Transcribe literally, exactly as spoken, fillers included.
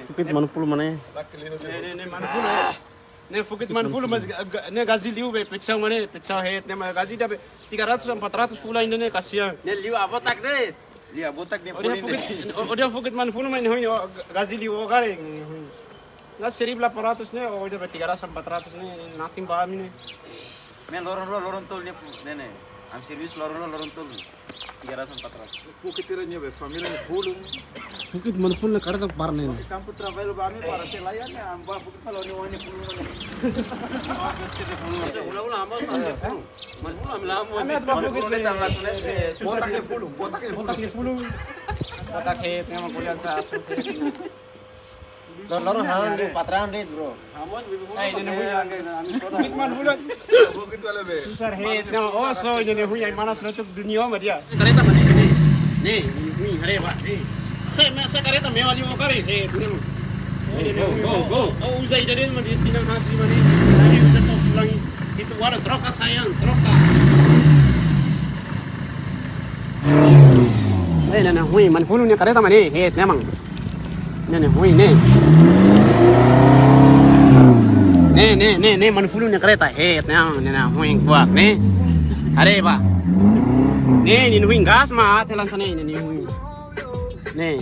Fukit Manufulu mana? Ne'e, ne'e, ne'e Manufulu, eh. Ne'e fukit Manufulu, mas ga-, ga-, ne'e gaji liu be, pecah mana, pecah het, ne'e mas gaji ida be tiga ratus, empat ratus fulan ne'e, ne'e kasihan. Ne'e liu botak ne'e. Liu botak ne'e. Ó dehan fukit, ó, ó dehan fukit Manufulu, mas ne'e ruin, ó, gaji liu ó kare, ne'e ruin. Ne'e seribu delapan ratus ne'e, ó ida be tiga ratus, empat ratus ne'e, natin ba ami ne'e. Ne'e loron, loron, loron tolu ne'e, ne'e, ne'e. Ami servisu loron, loron, loron tolu. Tiga ratus, empat ratus. Fukit ida-ne'e be, família ne'e full. Fukit Manufulu ne'e kareta barak ne'e. Kampu trabalho ba ami para se layan ne'e, ami ba fukit fali ne'e, ne'e full ne'e. Ulang, ulang, mas, mas, mas, ulang, ulang, mas. Ami atu ba fukit ne'e. Botak ne'e full, botak ne'e full. Botak ne'e full. Botak ne'e, memang kuliah sa, sa. Loron, loron hal di patrão de'it, bro. Ai, ne'e, ne'e, ne'e, ne'e. Fukit Manufulu. Susar het, ne'e, oh, so, ne'e, ne'e, ne'e, ai, mana sudah tuh dunia mah dia. Kareta mana ne'e? Ne'e, ne'e, ne'e, haree ba, ne'e. Se, me, se kareta mewah liu ó kare, ne'e, ne'e. Go, go, go, go. Oh, uza ida de'it, mana dia tinan hati, mana dia. Ne'e, uza tuh pulang. Itu wara troka sayang, troka. Eh, ne'e, ne'e, ruin, Manufulu nia kareta mana ne'e, het, memang. Ne'e, ne'e, ruin, ne'e. Ne'e, ne'e, ne'e, ne'e, Manufulu nia kareta, het, ne'e, ne'e, ne'e, ruin, kuak, ne'e. Haree ba. Ne'e, ne'e, ruin, gas, ma, telan sana, ne'e, ne'e, ruin. Ne'e.